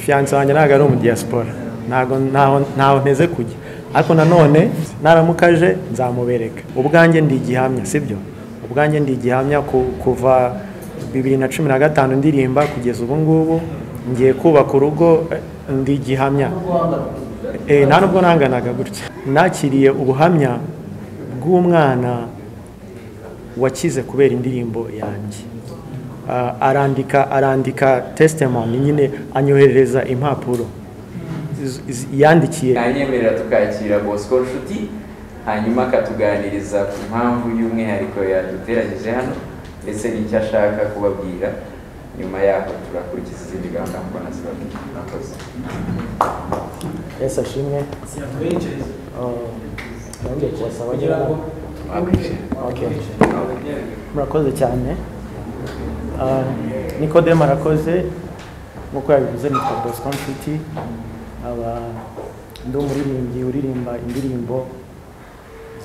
Fiancé wanjye ntabwo ari umudiaspora, ntabwo ntaho nteze kujya, ariko nanone naramukaje nzamubereka. Ubwanjye ndi igihamya, sibyo? Ubwanjye ndi igihamya kuva 2015 ndirimba kugeza ubu ngubu ngiye kubaka urugo, ndi igihamya. Nta nubwo nanganaga gutya. Nakiriye ubuhamya bw'umwana wakize kubera indirimbo yanjye. Arandika testimony nyine, anyoherereza impapuro yandikiye. Yanyemerera tukakira Bosco Nshuti, hanyuma akatuganiriza ku mpamvu y'umwihariko yaduteranyije hano ndetse n'icyo ashaka kubabwira. Nyuma yaho turakurikiza izindi gahunda nk'uko nazibabwiye. Murakoze. Yesu ashimwe. Nongeye kubasaba Okay. Murakoze cyane. Nikodemu arakoze, nk'uko yabivuze nitwa Bosco Nshuti, aba ndi umuririmbyi uririmba indirimbo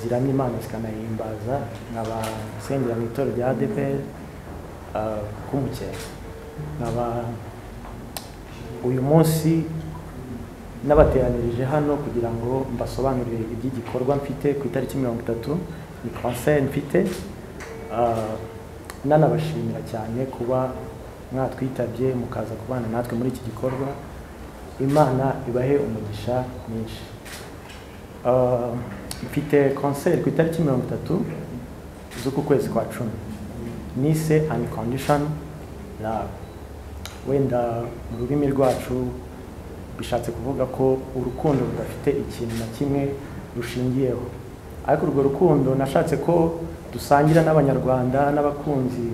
ziramya Imana zikanahimbaza, nkaba nsengera mu itorero rya ADEPR Kumukeka. Nkaba uyu munsi nabateranirije hano kugira ngo mbasobanurire iby'igikorwa mfite ku itariki 30, ni concert mfite. Nanabashimira cyane kuba mwatwitabye mukaza kubana natwe muri iki gikorwa. Imana ibahe umugisha mwinshi. Mfite concert ku itariki 30 z'uku kwezi kwa 10, nise Unconditional Love. Wenda mu rurimi rwacu bishatse kuvuga ko urukundo rudafite ikintu na kimwe rushingiyeho, ariko urwo rukundo nashatse ko dusangira n'Abanyarwanda n'abakunzi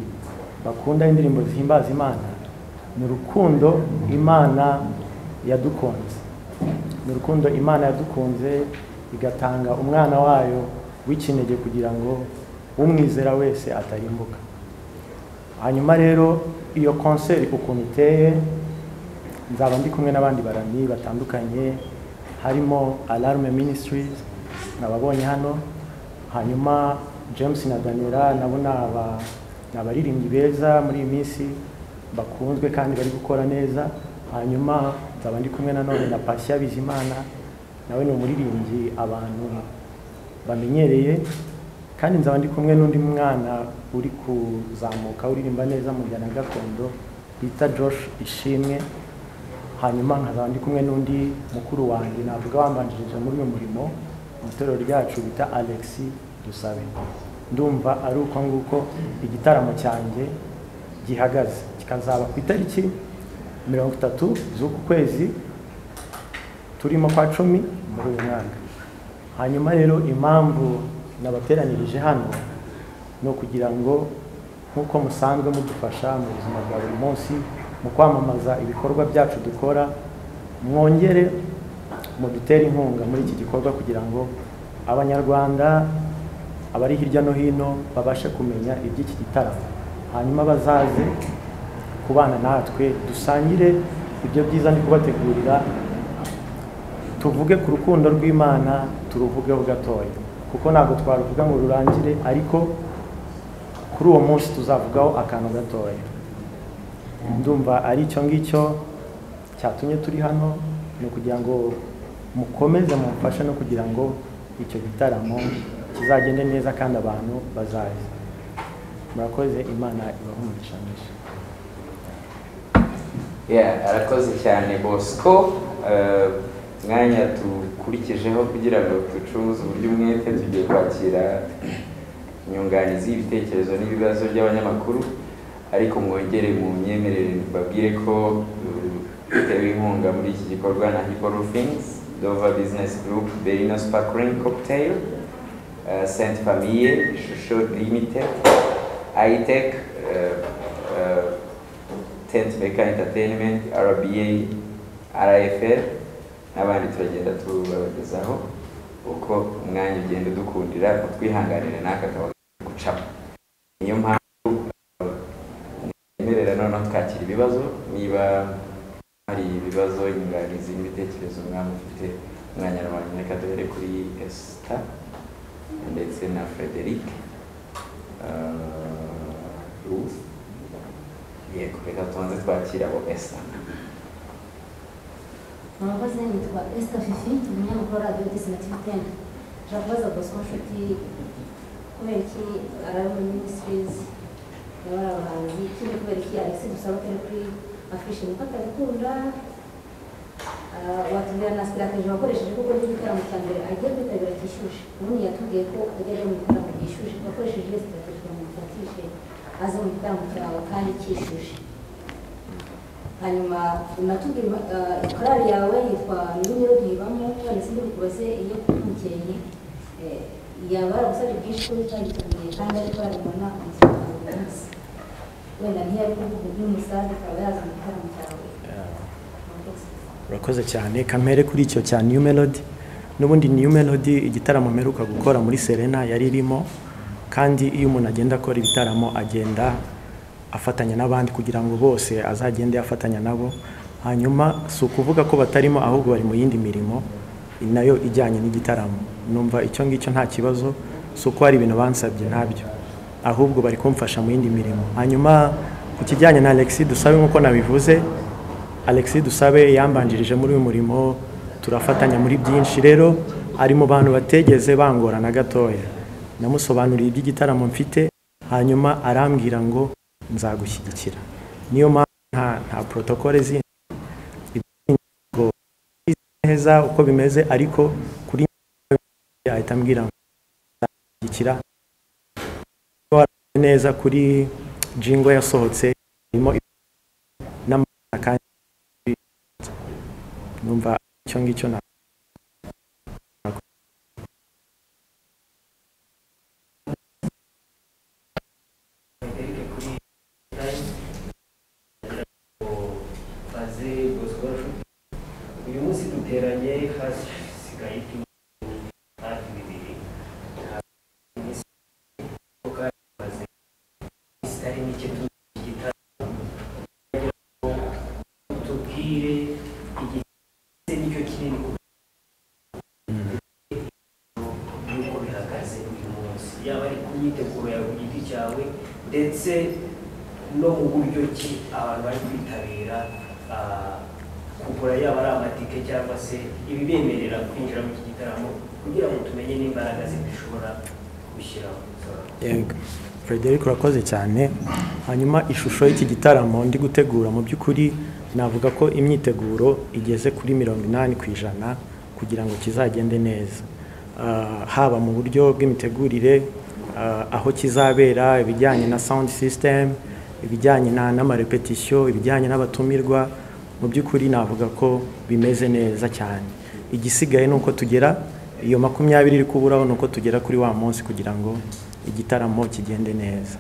bakunda indirimbo zihimbaza Imana. Ni urukundo Imana yadukunze, ni urukundo Imana yadukunze igatanga umwana wayo w'ikinege kugira ngo umwizera wese atarimbuka. Hanyuma rero iyo concert ukuntu iteye, nzaba ndi kumwe n'abandi baramyi batandukanye, harimo Alarme Ministries nababonye hano, hanyuma James na Daniela nabo ni abaririmbyi beza muri iyi minsi bakunzwe kandi bari gukora neza. Hanyuma nzaba ndi kumwe nanone na Patient Bizimana, nawe ni umuririmbyi abantu bamenyereye, kandi nzaba ndi kumwe n'undi mwana uri kuzamuka uririmba neza mu njyana gakondo bita Josh Ishimwe. Hanyuma nkazaba ndi kumwe n'undi mukuru wanjye navuga wambanjirije muri uyu murimo mu itorero ryacu bita Alexis Dusabe. Ndumva ari uko nguko igitaramo cyanjye gihagaze, kikazaba ku itariki 30 z'uku kwezi turimo kwa 10 muri uyu mwaka. Hanyuma rero impamvu nabateranirije hano ni ukugira ngo nk'uko musanzwe mudufasha mu buzima bwa buri munsi mu kwamamaza ibikorwa byacu dukora, mwongere mudutere inkunga muri iki gikorwa kugira ngo Abanyarwanda abari hirya no hino babashe kumenya iby'iki gitaramo, hanyuma bazaze kubana natwe dusangire ibyo byiza ndi kubategurira, tuvuge ku rukundo rw'Imana, turuvugeho gatoya, kuko ntabwo twaruvuga ngo rurangire, ariko kuri uwo munsi tuzavugaho akantu gatoya. Ndumva ari icyo ngicyo cyatumye turi hano, ni ukugira ngo mukomeze mumfashe no kugira ngo icyo gitaramo kizagende neza kandi abantu bazaze. Murakoze, Imana ibahe umugisha mwinshi. Arakoze cyane Bosco. Mwanya tukurikijeho kugira ngo ducuruze uburyo umwete, tugiye kwakira inyunganizi, ibitekerezo n'ibibazo by'abanyamakuru, ariko mwongere mu myemerere babwire ko dutewe inkunga muri iki gikorwa na Hippo Roofings, Dover Business Group, Berino Sparkling Cocktail, Sainte Famille, Ishusho Limited, iTech, Tent Maker Entertainment, RBA, RFL n'abandi turagenda tubagezaho uko umwanya ugenda udukundira, utwihanganire n'aka kaba gucamo. Niyo mpamvu mwemerera noneho twakira ibibazo, niba hari ibibazo, inyunganizi n'ibitekerezo mwaba mufite, umwanya wanyu. Reka duhere kuri Esther ndetse na Frederic, Ruth. Yego, reka tubanze twakira abo Esther. Murakoze, nitwa Esther Fifi, umunyamakuru wa Radiyo Disi na TV 10. Nshaka kubaza Bosco Nshuti kubera iki ari muri Ministries y'abari abahanzi, ikindi kubera iki Alexis Dusabe atari kuri afishe, nuko atabikunda. Watubwira na strategy wakoresheje kuko n'igitaramo cya mbere agiye kwitabira cyishyuje. Ubundi yatubwiye ko ajya ajya mu gitaramo gishyuje, wakoresheje strategy kugira ngo umufatishe aze mu gitaramo cyawe kandi cyishyuje. Hanyuma unatubwira korali yawe yitwa New Melody ibamo, wenda sindi bukubaze iyo kuri Mukenke, yaba yaragusabye byinshi ko utayiteguye kandi ari korali ubona ubuzima bwawe buri munsi, wenda ntiyari kuvuga iby'umusaza akaba yaza mu gitaramo cyawe. Urakoze cyane. Kamere kuri icyo cya New Melody, n'ubundi New Melody igitaramo mperuka gukora muri Serena yari irimo, kandi iyo umuntu agenda akora ibitaramo agenda afatanya n'abandi kugira ngo bose azagende afatanya nabo. Hanyuma si ukuvuga ko batarimo, ahubwo bari mu yindi mirimo nayo ijyanye n'igitaramo. Numva icyo ngicyo nta kibazo, si uko hari ibintu bansabye ntabyo, ahubwo bari kumfasha mu yindi mirimo. Hanyuma ku kijyanye na Alexis Dusabe, nk'uko nabivuze, Alexis Dusabe yambanjirije muri uyu murimo, turafatanya muri byinshi. Rero ari mu bantu bategeze bangora na gatoya. Namusobanuriye iby'igitaramo mfite, hanyuma arambwira ngo nzagushyigikira. Niyo mpamvu nta protocole zindi ngo neza uko bimeze, ariko kuri ahita ambwira ngo nzagushyigikira neza. Kuri jingo yasohotse irimo n'amazina, kandi numva icyo ngicyo na Eric kuri Time ngo baze Bosco Nshuti. Uyu munsi duteranye hasigaye ibyumweru hafi 2, iminsi kandi maze iminsi itari mike tuzi igitaramo, kugira ngo tubwire igihe nicyo kinini yuko bihagaze uyu munsi, yaba ari ku myiteguro yawe ku giti cyawe ndetse no mu buryo ki abantu bari kwitabira kugura, yaba ari amatike cyangwa se ibibemerera kwinjira mu iki gitaramo, kugira ngo tumenye n'imbaraga zindi ushobora gushyiraho. Yego Frederic, urakoze cyane. Hanyuma ishusho y'iki gitaramo ndi gutegura, mu by'ukuri navuga ko imyiteguro igeze kuri 80% kugira ngo kizagende neza, haba mu buryo bw'imitegurire, aho kizabera, ibijyanye na sound system, ibijyanye n'amarepetisiyo, ibijyanye n'abatumirwa. Mu by'ukuri navuga ko bimeze neza cyane. Igisigaye ni uko tugera iyo 20 iri kuburaho, ni uko tugera kuri wa munsi kugira ngo igitaramo kigende neza.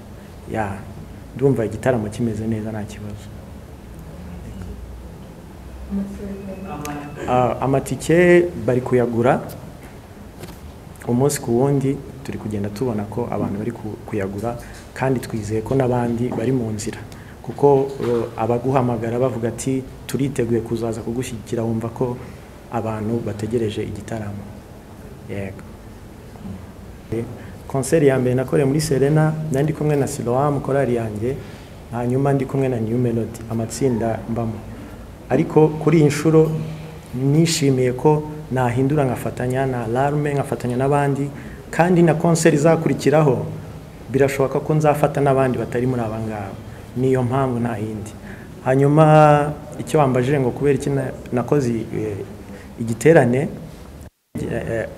Ya, ndumva igitaramo kimeze neza, nta kibazo. Amatike bari kuyagura umunsi ku wundi, turi kugenda tubona ko abantu bari kuyagura, kandi twizeye ko n'abandi bari mu nzira, kuko abaguhamagara bavuga ati turiteguye kuzaza kugushyigikira, wumva ko abantu bategereje igitaramo. Yego, konseri ya mbere nakoreye muri Serena nari ndi kumwe na Siloam korali yanjye, hanyuma ndi kumwe na New Melody, amatsinda mbamo. Ariko kuri iyi nshuro nishimiye ko nahindura nkafatanya na Alarme, nkafatanya n'abandi, kandi na konseri izakurikiraho birashoboka ko nzafata n'abandi batari muri aba ngaba. Niyo mpamvu, nta yindi. Hanyuma icyo wambajije ngo kubera iki nakoze igiterane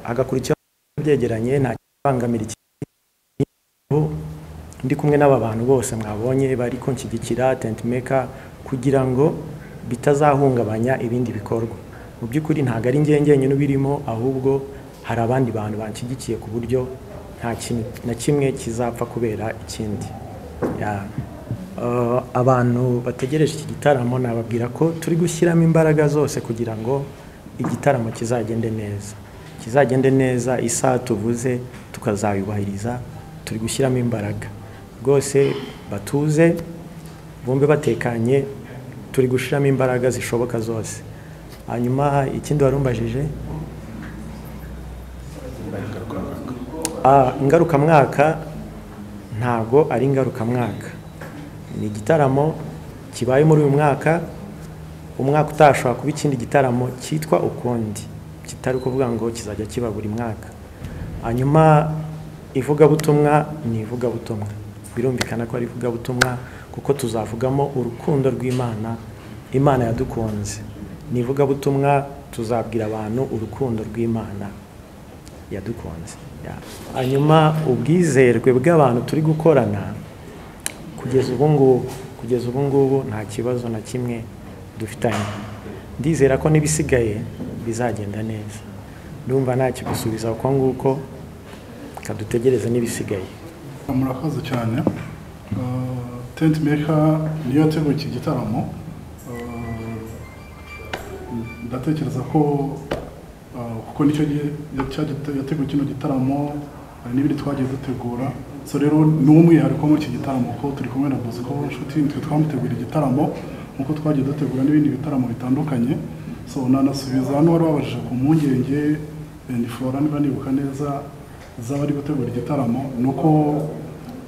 hagakurikiraho byegeranye, nta kibangamira ikindi, ndi kumwe n'aba bantu bose mwabonye bari kunshyigikira, tent maker, kugira ngo bitazahungabanya ibindi bikorwa. Mu by'ukuri ntabwo ari njye njyenyine ubirimo, ahubwo hari abandi bantu banshyigikiye ku buryo nta kintu na kimwe kizapfa kubera ikindi. Ya. Abantu bategereje iki gitaramo nababwira ko turi gushyiramo imbaraga zose kugira ngo igitaramo kizagende neza, kizagende neza, isaha tuvuze tukazayubahiriza. Turi gushyiramo imbaraga rwose, batuze bumve batekanye, turi gushyiramo imbaraga zishoboka zose. Hanyuma ikindi warumbajije, ngarukamwaka, ntago ari ngarukamwaka, ni igitaramo kibaye muri uyu mwaka. Umwaka utashobora kuba ikindi gitaramo cyitwa ukundi, kitari kuvuga ngo kizajya kiba buri mwaka. Hanyuma ivugabutumwa ni ivugabutumwa, birumvikana ko ari ivugabutumwa kuko tuzavugamo urukundo rw'Imana, Imana yadukunze. Ni ivugabutumwa, tuzabwira abantu urukundo rw'Imana yadukunze. Hanyuma ubwizerwe bw'abantu turi gukorana kugeza ubu ngubu nta kibazo na kimwe dufitanye. Ndizera ko n'ibisigaye bizagenda neza. Ndumva nta kigusubiza uko nguko, kadutegereze n'ibisigaye. Murakoze cyane. Tent Maker niyo yateguye iki gitaramo. Ndatekereza ko kuko nicyo yateguye kino gitaramo, hari n'ibindi twagiye dutegura. So rero ni umwihariko muri iki gitaramo ko turi kumwe na Bosco Nshuti, nitwe twamutegura igitaramo nkuko twagiye dutegura n'ibindi bitaramo bitandukanye. So nanasubiza hano wari wabajije ku mpungenge ni Flora niba nibuka neza z'abari gutegura igitaramo, nuko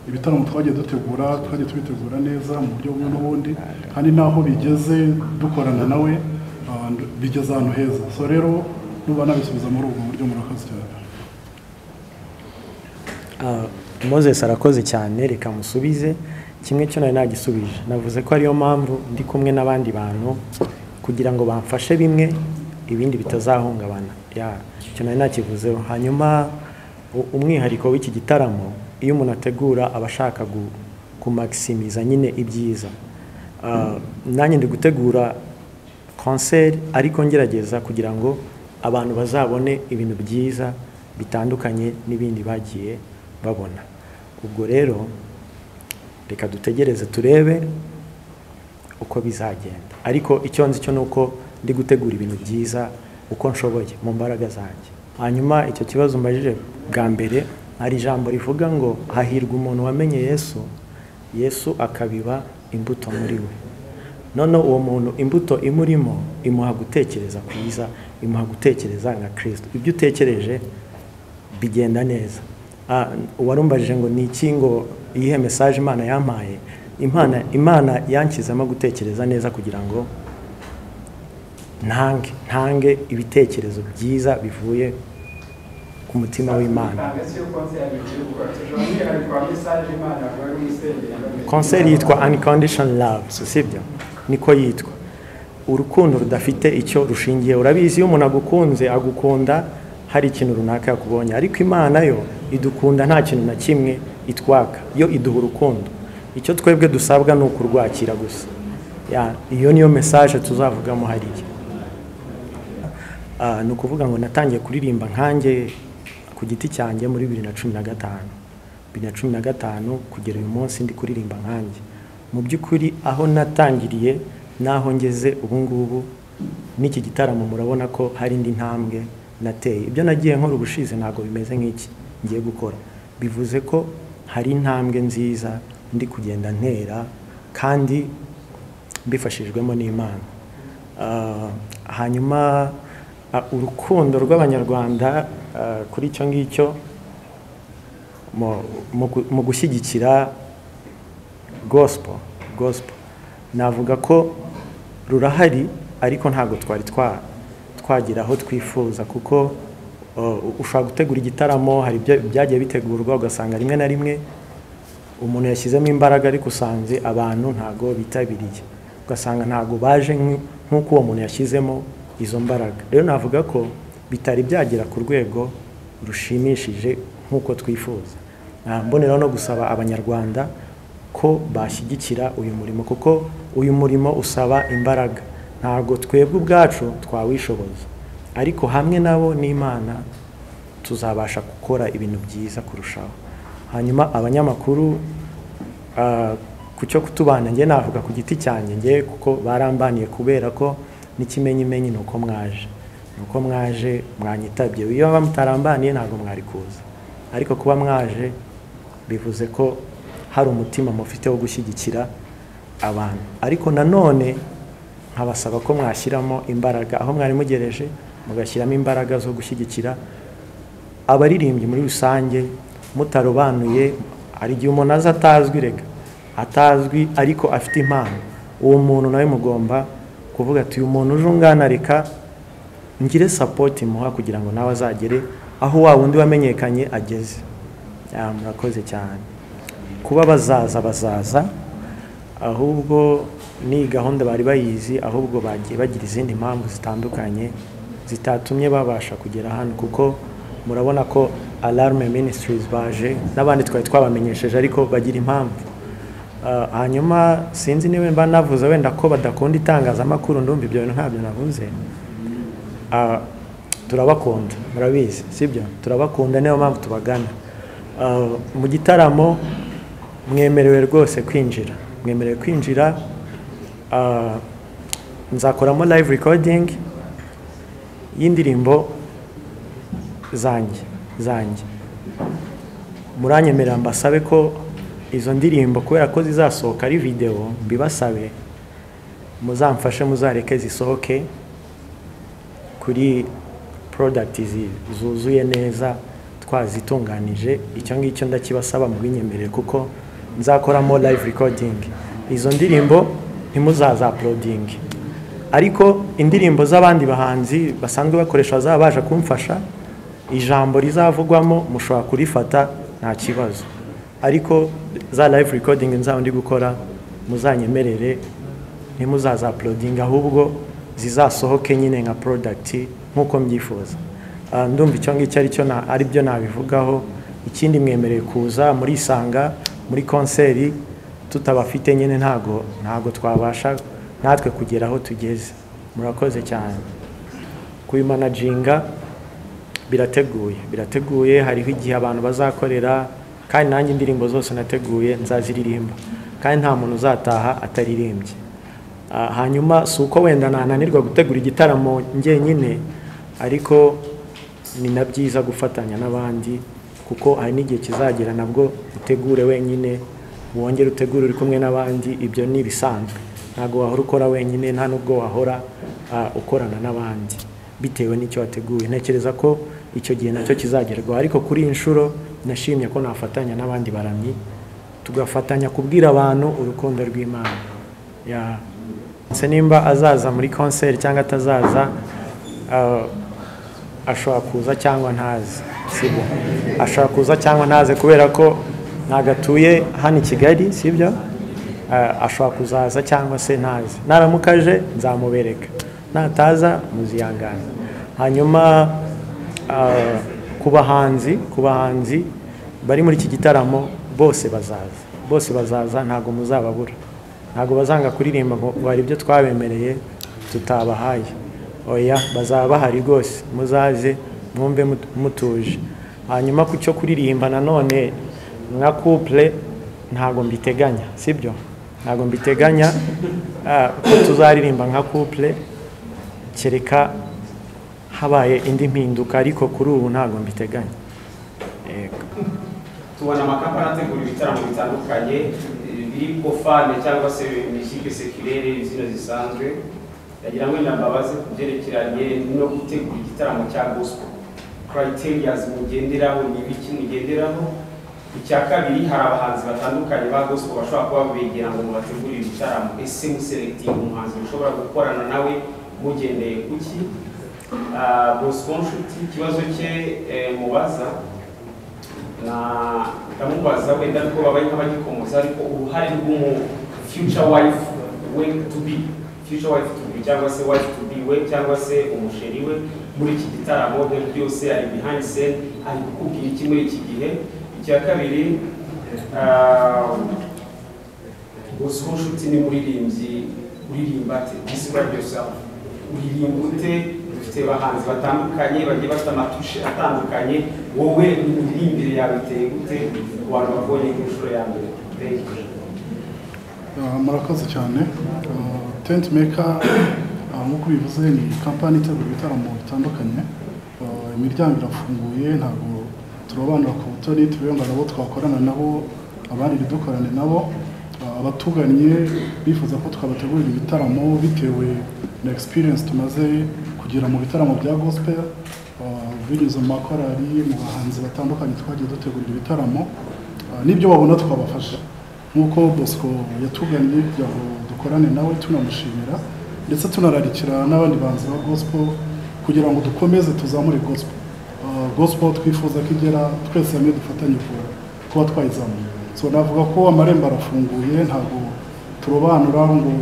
ibitaramo twagiye dutegura twagiye tubitegura neza mu buryo bumwe n'ubundi, kandi naho bigeze dukorana nawe bigeze ahantu heza. So rero nuba nabisubiza muri ubwo buryo. Murakoze cyane. Moses arakoze cyane, reka musubize kimwe cyo nari nagisubije. Navuze ko ariyo mpamvu ndi kumwe n'abandi bantu kugira ngo bamfashe bimwe ibindi bitazahungabana. Icyo nari nakivuzeho. Hanyuma umwihariko w'iki gitaramo, iyo umuntu ategura aba ashaka kumaximiza nyine ibyiza. Nanjye ndi gutegura concert ariko ngerageza kugira ngo abantu bazabone ibintu byiza bitandukanye n'ibindi bagiye babona. Ubwo rero reka dutegereze turebe uko bizagenda, ariko icyo nzi cyo nuko ndi gutegura ibintu byiza uko nshoboye mu mbaraga zanjye. Hanyuma icyo kibazo mbajije bwa mbere, hari ijambo rivuga ngo hahirwa umuntu wamenye Yesu, Yesu akabiba imbuto muri we. None uwo muntu imbuto imurimo imuha gutekereza kwiza, imuha gutekereza nka Kristo. Ibyo utekereje bigenda neza. Warumbajije ngo ni iki, ngo iyihe message Imana yampaye? Imana yankizemo gutekereza neza kugira ngo ntange ibitekerezo byiza bivuye ku mutima w'Imana. Concert yitwa Unconditional Love, sibyo? Niko yitwa. Urukundo rudafite icyo rushingiye. Urabizi iyo umuntu agukunze agukunda hari ikintu runaka yakubonye, ariko Imana yo idukunda nta kintu na kimwe itwaka, yo iduha urukundo. Icyo twebwe dusabwa ni ukurwakira gusa. Iyo niyo message tuzavugamo hariya. Ni ukuvuga ngo natangiye kuririmba nkanjye ku giti cyanjye muri 2015. 2015 kugera uyu munsi ndi kuririmba nkanjye. Mu by'ukuri aho natangiriye naho ngeze ubu ngubu n'iki gitaramo murabona ko hari indi ntambwe nateye. Ibyo nagiye nkora ubushize ntago bimeze nk'iki ngiye gukora. Bivuze ko hari intambwe nziza ndi kugenda ntera kandi mbifashijwemo n'Imana. Hanyuma urukundo rw'Abanyarwanda kuri icyo ngicyo mu gushyigikira gospel navuga ko rurahari, ariko ntabwo twari twagira aho twifuza, kuko ushobora gutegura igitaramo, hari byagiye bitegurwa ugasanga rimwe na rimwe umuntu yashyizemo imbaraga ariko usanze abantu ntago bitabiriye, ugasanga ntago baje nk'uko uwo muntu yashyizemo izo mbaraga. Rero navuga ko bitari byagera ku rwego rushimishije nk'uko twifuza. Mboneraho no gusaba Abanyarwanda ko bashyigikira uyu murimo, kuko uyu murimo usaba imbaraga. Ntabwo twebwe ubwacu twawishoboza, ariko hamwe nabo n'Imana tuzabasha gukora ibintu byiza kurushaho. Hanyuma abanyamakuru ku cyo kutubana, njye navuga ku giti cyanjye njye kuko barambaniye, kubera ko n'ikimenyimenyi nuko mwaje mwanyitabye. Iyo mutarambaniye ntabwo mwari kuza, ariko kuba mwaje bivuze ko hari umutima mufite wo gushyigikira abantu. Ariko nanone nkabasaba ko mwashyiramo imbaraga aho mwari mugereje, mugashyiramo imbaraga zo gushyigikira abaririmbyi muri rusange mutarobanuye. Hari igihe umuntu aza atazwi, rega atazwi ariko afite impano, uwo muntu nawe mugomba kuvuga ati uyu muntu uje ungana reka ngire support imuha kugira ngo nawe azagere aho wa wundi wamenyekanye ageze. Murakoze cyane. Kuba bazaza ahubwo ni gahunda bari bayizi, ahubwo bagiye bagira izindi mpamvu zitandukanye zitatumye babasha kugera hano, kuko murabona ko Alarme Ministries baje n'abandi twari twabamenyesheje ariko bagira impamvu. Hanyuma sinzi niba mba navuze wenda ko badakunda itangazamakuru, ndumva ibyo bintu ntabyo navuze. Turabakunda, murabizi sibyo? Turabakunda, niyo mpamvu tubagana. Mu gitaramo mwemerewe rwose kwinjira, mwemerewe kwinjira. Nzakoramo live recording y'indirimbo zanjye. Muranyemerera mbasabe ko izo ndirimbo kubera ko zizasohoka ari video, mbibasabe muzamfashe muzareke zisohoke kuri product zuzuye neza twazitunganije. Icyo ngicyo ndakibasaba mubinyemerere, kuko nzakoramo live recording. Izo ndirimbo ntimuzaza uploading, ariko indirimbo z'abandi bahanzi basanzwe bakoresha bazaba baje kumfasha, ijambo rizavugwamo mushobora kurifata nta kibazo, ariko za live recording nzaba ndi gukora muzanyemerere ntimuzaza uploading, ahubwo zizasohoke nyine nka product nkuko mbyifuza. Ndumva icyo ngicyo aricyo ari byo nabivugaho. Ikindi mwemereye kuza muri isanga muri konseri, tutabafite nyine ntago twabasha natwe kugera aho tugeze. Murakoze cyane. Kubimanaginga birateguye, hariho igihe abantu bazakorera, kandi nanjye indirimbo zose nateguye nzaziririmba, kandi nta muntu uzataha ataririmbye. Hanyuma si uko wenda nananirwa gutegura igitaramo njyenyine, ariko ni na byiza gufatanya n'abandi, kuko hari n'igihe kizagera nabwo utegure wenyine, wongere utegure uri kumwe n'abandi. Ibyo ni ibisanzwe, ntabwo wahora ukora wenyine, nta nubwo wahora ukorana n'abandi bitewe n'icyo wateguye. Ntekereza ko icyo gihe nacyo kizagerwaho, ariko kuri iyi nshuro nashimye ko nafatanya n'abandi baramyi, tugafatanya kubwira abantu urukundo rw'Imana. Se nimba azaza muri concert cyangwa atazaza, ashobora kuza cyangwa ntaze, sibyo? Ashobora kuza cyangwa ntaze kubera ko nagatuye hano i Kigali, sibyo? Ashobora kuzaza cyangwa se ntaze. Naramukaje nzamubereka, nataza muziyangana. Hanyuma ku bahanzi bari muri iki gitaramo bose bazaza, ntago muzababura, ntago bazanga kuririmba ngo bari ibyo twabemereye tutabahaye. Oya, bazaba bahari rwose, muzaze mwumve mutuje. Hanyuma ku cyo kuririmba nanone nka couple ntago mbiteganya, sibyo? Ntago mbiteganya ko tuzaririmba nka couple, kereka habaye indi mpinduka, ariko kuri ubu ntago mbiteganya. Tubona amakampani ategura ibitaramo bitandukanye biri profane cyangwa se musique séculaire, izina zisanzwe. Ndagira ngo ndababaze ku byerekeranye no gutegura igitaramo cya gospel, criteria mugenderaho ni ibiki mugenderaho? Icya kabiri, hari abahanzi batandukanye ba gospel bashobora kuba begera ngo mubategurire ibitaramo, ese muselecting umuhanzi mushobora gukorana nawe mugendeye kuki? Bosco Nshuti ikibazo cye mubaza na ndamubaza wenda ariko babaye nk'abagikomoza, ariko uruhare rw'umu future wife we to be, future wife to be cyangwa se wife to be we cyangwa se umusheri we muri iki gitaramo byose ari behind scene, ari kukubwira iki muri iki gihe? Icya kabiri, Bosco Nshuti ni muririmbyi uririmba ate? Describe yourself, uririmba ute? Dufite abahanzi batandukanye bagiye bafite amatushe atandukanye, wowe imiririmbire yawe iteye gute ku bantu babonye ku nshuro ya mbere? Murakoze cyane. Tent Maker nk'uko bivuze ni kampani itegura ibitaramo bitandukanye. Imiryango irafunguye, ntabwo turobanura ku butoni, tubenga nabo twakorana nabo, abandi ntidukorane nabo. Abatugannye bifuza ko twabategurira ibitaramo bitewe na experience tumaze kugira mu bitaramo bya gospel, binyuze mu makorali, mu bahanzi batandukanye twagiye dutegurira ibitaramo, n'ibyo babona twabafasha. Nk'uko Bosco yatugannye kugira ngo dukorane nawe, tunamushimira. Ndetse tunararikira n'abandi bahanzi ba gospel kugira ngo dukomeze tuzamure gospel. Gospel twifuza ko igera twese hamwe, dufatanye kuba twayizamura. So navuga ko amarembo arafunguye, ntabwo turobanura ngo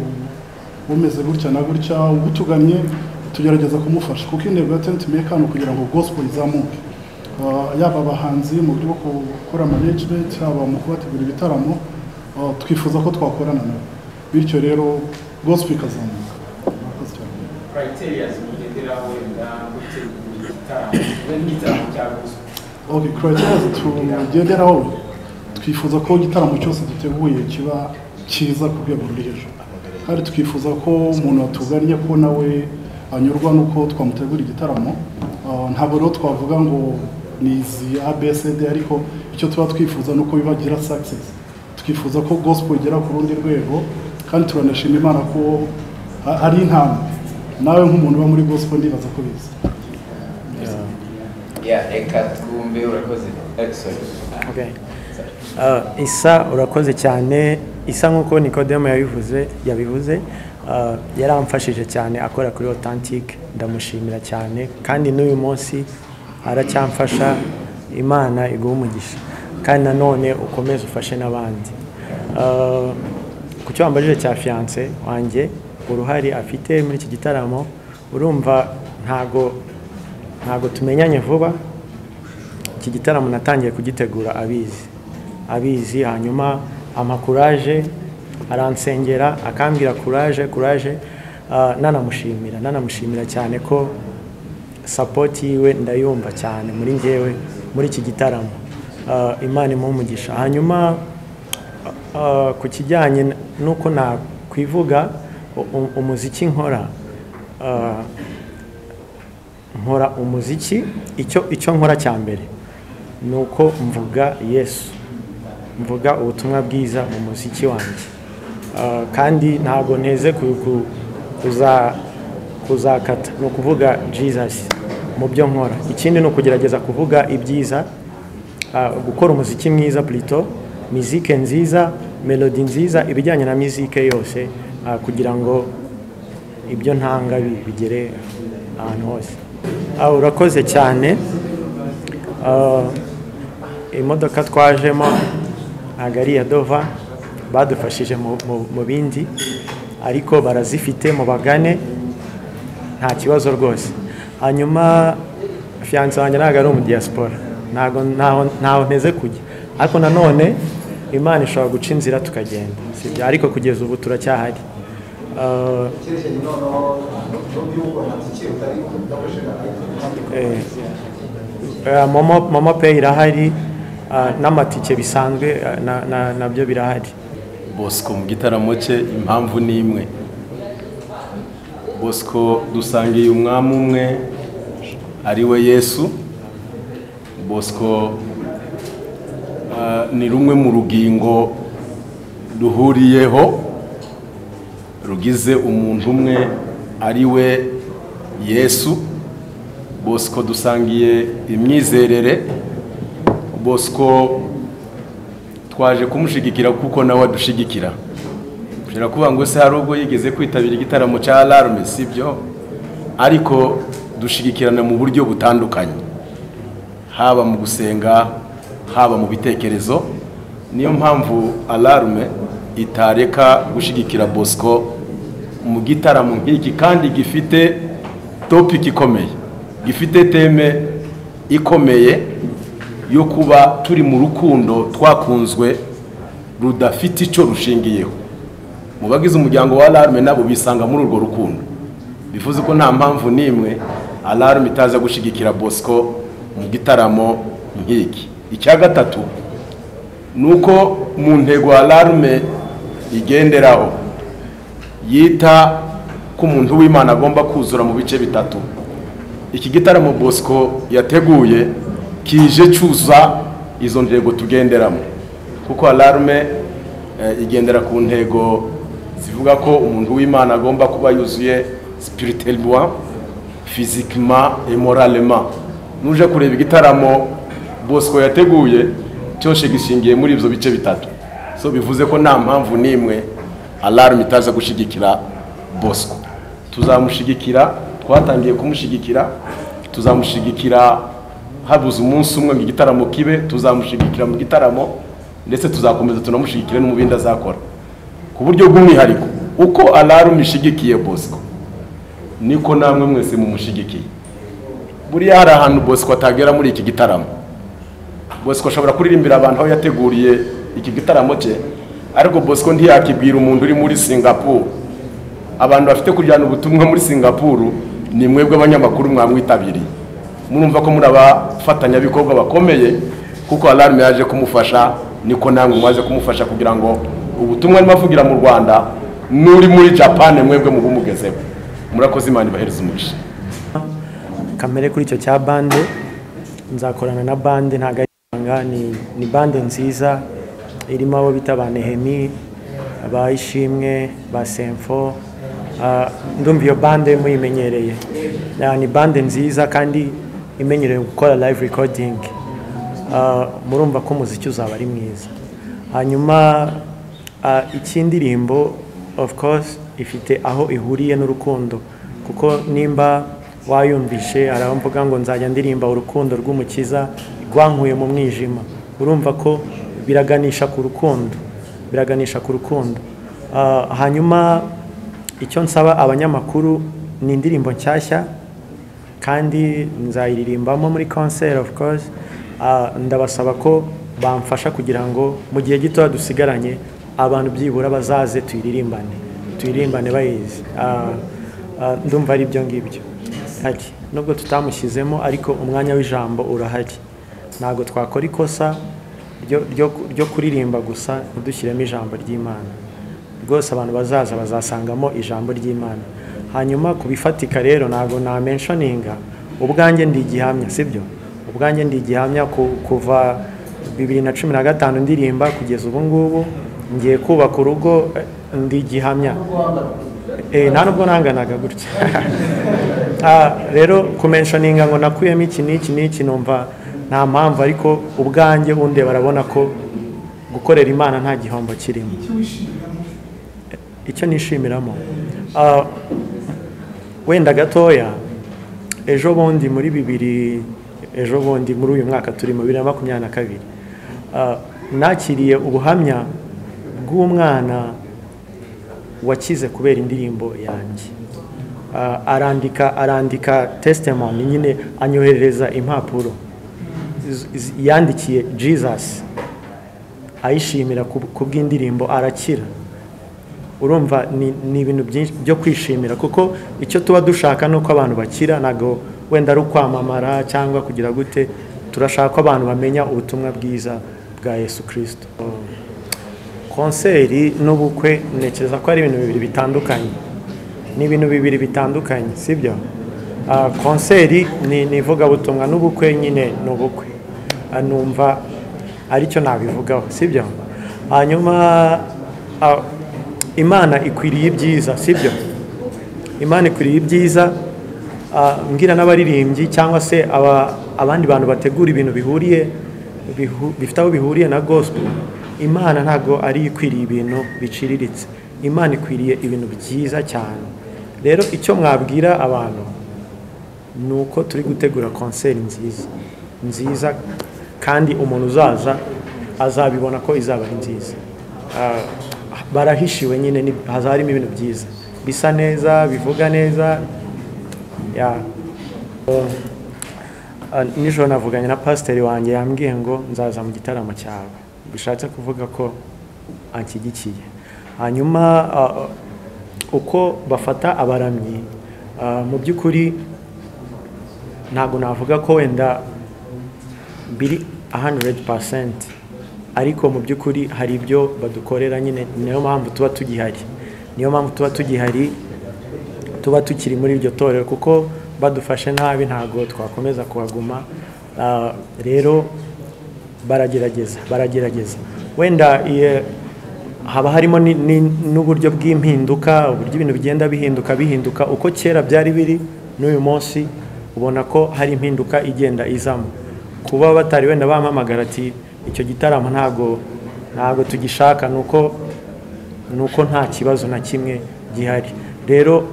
umeze gutya na gutya. Utugannye tugerageza kumufasha, kuko intego ya Tent Maker ni ukugira ngo gospel izamuke, yaba abahanzi mu buryo bwo gukora management, yaba mu kubategura ibitaramo, twifuza ko twakorana nabo, bityo rero gospel ikazamuka. Murakoze cyane. Criteria mugenderaho wenda gutegura igitaramo, nk'igitaramo cya gospel? Okay, criteria tugenderaho, twifuza ko igitaramo cyose duteguye kiba cyiza ku rwego ruri hejuru, kandi twifuza ko umuntu watugannye ko nawe anyurwa n'uko twamutegura igitaramo. Ntabwo rero twavuga ngo ni izi ABCD, ariko icyo tuba twifuza ni uko bibagira success. Twifuza ko gospel igera ku rundi rwego, kandi turanashima Imana ko hari intambwe. Nawe nk'umuntu uba muri gospel ndibaza ko bizi. Yeah, reka twumve, urakoze. Sorry. Okay. Isa, urakoze cyane. Isa, nk'uko Nikodemo yabivuze, yaramfashije cyane akora kuri Authentic, ndamushimira cyane, kandi n'uyu munsi aracyamfasha. Imana iguha umugisha, kandi nanone ukomeze ufashe n'abandi. Ku cyo wambajije cya fiancé wanjye, uruhare afite muri iki gitaramo, urumva ntago tumenyanye vuba. Iki gitaramo natangiye kugitegura abizi, hanyuma ampa courage, aransengera, akambwira courage, courage. Nanamushimira cyane ko support yiwe ndayumva cyane muri njyewe muri iki gitaramo. Imana imuhe umugisha. Hanyuma ku kijyanye n'uko nakwivuga, umuziki nkora, nkora umuziki, icyo nkora cya mbere ni uko mvuga Yesu, mvuga ubutumwa bwiza mu muziki wanjye. Kandi ntabwo nteze kuzakata, ni ukuvuga Jesus mu byo nkora. Ikindi ni ukugerageza kuvuga ibyiza, gukora umuziki mwiza, plutôt mizike nziza, melody nziza, ibijyanye na mizike yose, kugira ngo ibyo ntanga bigere ahantu hose. Urakoze cyane. Imodoka twajemo ntabwo ari iya Dova, badufashije mu bindi, ariko barazifite, mubagane, nta kibazo rwose. Hanyuma fiancé wanjye ntabwo ari umudiaspora, ntabwo ntaho nteze kujya, ariko nanone Imana ishobora guca inzira tukagenda, sibyo? Ariko kugeza ubu turacyahari. Icyerekeranye noneho n'uko nta tike utari udakoresheje? MoMo Pay irahari, n'amatike bisanzwe nabyo birahari. Bosco mu gitaramo cye, impamvu ni imwe: Bosco dusangiye umwami umwe, ari we Yesu. Bosco ni rumwe mu rugingo duhuriyeho rugize umuntu umwe, ari we Yesu. Bosco dusangiye imyizerere. Bosco twaje kumushigikira kuko nawe adushigikira. Ushobora kuvuga ngo se hari ubwo yigeze kwitabira igitaramo cya Alarme? Sibyo, ariko dushigikirana mu buryo butandukanye, haba mu gusenga, haba mu bitekerezo. Niyo mpamvu Alarme itareka gushigikira Bosco mu gitaramo nk'iki, kandi gifite topic ikomeye, gifite thème ikomeye yo kuba turi mu rukundo twakunzwe rudafite icyo rushingiyeho. Mu bagize umuryango wa Alarme nabo bisanga muri urwo rukundo. Bivuze ko nta mpamvu n'imwe Alarme itaza gushyigikira Bosco mu gitaramo nk'iki. Icya gatatu ni uko mu ntego Alarme igenderaho yita ko umuntu w'Imana agomba kuzura mu bice bitatu. Iki gitaramo Bosco yateguye kije cyuza izo ntego tugenderamo, kuko Alarme igendera ku ntego zivuga ko umuntu w'Imana agomba kuba yuzuye spirituellement, physiquement et moralement. Nuje kureba igitaramo Bosco yateguye cyose gishingiye muri ibyo bice bitatu. So bivuze ko nta mpamvu n'imwe Alarme itaza gushyigikira Bosco. Tuzamushigikira, twatangiye kumushigikira, tuzamushigikira habuze umunsi umwe ngo igitaramo kibe, tuzamushigikira mu gitaramo ndetse tuzakomeza tunamushigikire no mu bindi azakora. Ku buryo bw'umwihariko uko Alarm ishigikiye Bosco niko namwe mwese mumushigikiye. Buriya hari ahantu Bosco atagera muri iki gitaramo. Bosco ashobora kuririmbira abantu aho yateguriye iki gitaramo cye, ariko Bosco ntiyakibwira umuntu uri muri Singapore. Abantu bafite kujyana ubutumwa muri Singapore ni mwebwe abanyamakuru mwamwitabiriye. Murumva ko muri abafatanyabikorwa bakomeye, kuko Alarm yaje kumufasha, niko namwe mwaje kumufasha kugira ngo ubutumwa arimo avugira mu Rwanda n'uri muri Japan mwebwe mubumugezeho. Murakoze, Imana ibahereze umugisha. Kamere kuri icyo cya bande, nzakorana na bande, ntago ari ibanga, ni bande nziza irimo abo bita ba Nehemi, ba Ishimwe, ba Semfo. Ndumva iyo bande muyimenyereye. Ni bande nziza kandi imenyereye gukora live recording. Murumva ko umuziki uzaba ari mwiza. Hanyuma icy'indirimbo of course ifite aho ihuriye n'urukundo, kuko nimba wayumvishe aramvuga ngo nzajya ndirimba urukundo rw'umukiza rwankuye mu mwijima. Urumva ko biraganisha ku rukundo, biraganisha ku rukundo. Hanyuma icyo nsaba abanyamakuru ni indirimbo nshyashya kandi nzayiririmbamo muri concert of course. Ndabasaba ko bamfasha kugira ngo mu gihe gito dusigaranye abantu byibura bazaze tuyiririmbane bayizi. Ndumva ari ibyo ngibyo. Nubwo tutamushyizemo ariko umwanya w'ijambo urahari. Ntabwo twakora ikosa ryo kuririmba gusa ntidushyiremo ijambo ry'Imana. Rwose abantu bazaza bazasangamo ijambo ry'Imana. Hanyuma kubifatika rero ntabwo na mentioninga, ubwanjye ndi igihamya, sibyo? Ubwanjye ndi igihamya kuva 2015 ndirimba kugeza ubu ngubu ngiye kubaka urugo, ndi igihamya. Nta nubwo nanganaga gutya. Rero kumentioninga ngo nakuyemo iki n'iki n'iki numva nta mpamvu, ariko ubwanjye unde barabona ko gukorera Imana nta gihombo kirimo. Icyo nishimiramo wenda gatoya, ejo bundi muri bibiri, ejo bundi muri uyu mwaka turi mu 2022, nakiriye ubuhamya bw'umwana wakize kubera indirimbo yanjye. Arandika testimony nyine, anyoherereza impapuro yandikiye Jesus ayishimira kubw'indirimbo, arakira. Urumva ni ibintu byinshi byo kwishimira, kuko icyo tuba dushaka nuko abantu bakira, ntago wenda ari ukwamamara cyangwa kugira gute, turashaka ko abantu bamenya ubutumwa bwiza bwa Yesu Kristo. Konseri n'ubukwe ntekereza ko ari ibintu bibiri bitandukanye. Ni ibintu bibiri bitandukanye, sibyo? Konseri ni ivugabutumwa, n'ubukwe nyine ni ubukwe. Numva aricyo nabivugaho, sibyo? Hanyuma Imana ikwiriye ibyiza, sibyo? Imana ikwiriye ibyiza. Mbwira n'abaririmbyi cyangwa se abandi bantu bategura ibintu bihuriye bifite aho bihuriye na gospel, Imana ntago ari ikwiriye ibintu biciriritse. Imana ikwiriye ibintu byiza cyane. Rero icyo mwabwira abantu nuko turi gutegura concert nziza nziza, kandi umuntu uzaza azabibona ko izaba ari nziza. Barahishiwe nyine, hazarimo ibintu byiza bisa neza, bivuga neza. Nijoro navuganye na pasiteri wanjye, yambwiye ngo nzaza mu gitaramo cyawe, bishatse kuvuga ko anshyigikiye. Hanyuma uko bafata abaramyi, mu by'ukuri ntabwo navuga ko wenda biri 100%, ariko mu by'ukuri hari ibyo badukorera nyine, niyo mpamvu tuba tugihari, niyo mpamvu tuba tugihari, tuba tukiri muri iryo torero, kuko badufashe nabi ntago twakomeza kuhaguma. Rero baragerageza wenda haba harimo n'uburyo bw'impinduka, uburyo ibintu bigenda bihinduka uko kera byari biri n'uyu munsi, ubona ko hari impinduka igenda izamo. Kuba batari wenda bampamagara ati icyo gitaramo ntago tugishaka, nuko nta kibazo na kimwe gihari. Rero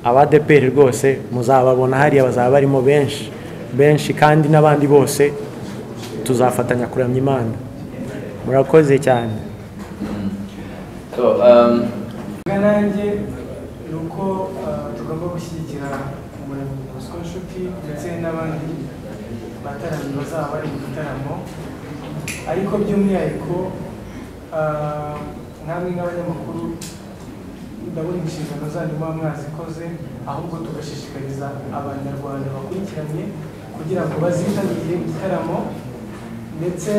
Abadeperi rwose muzababona hariya, bazaba barimo benshi benshi, kandi n'abandi bose tuzafatanya kuramya Imana. Murakoze cyane. So, nanjye ni uko tugomba gushyigikira umuramyi Bosco Nshuti ndetse n'abandi bataramyi bazaba bari mu gitaramo, ariko by'umwihariko namwe nk'abanyamakuru ndabona inshingano zanyu muba mwazikoze, ahubwo tugashishikariza abanyarwanda bakurikiranye kugira ngo bazitabire igitaramo, ndetse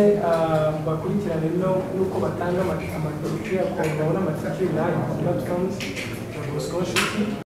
bakurikirane n'uko batanga amatike, babona amatike nayo platforms ya Bosco Nshuti.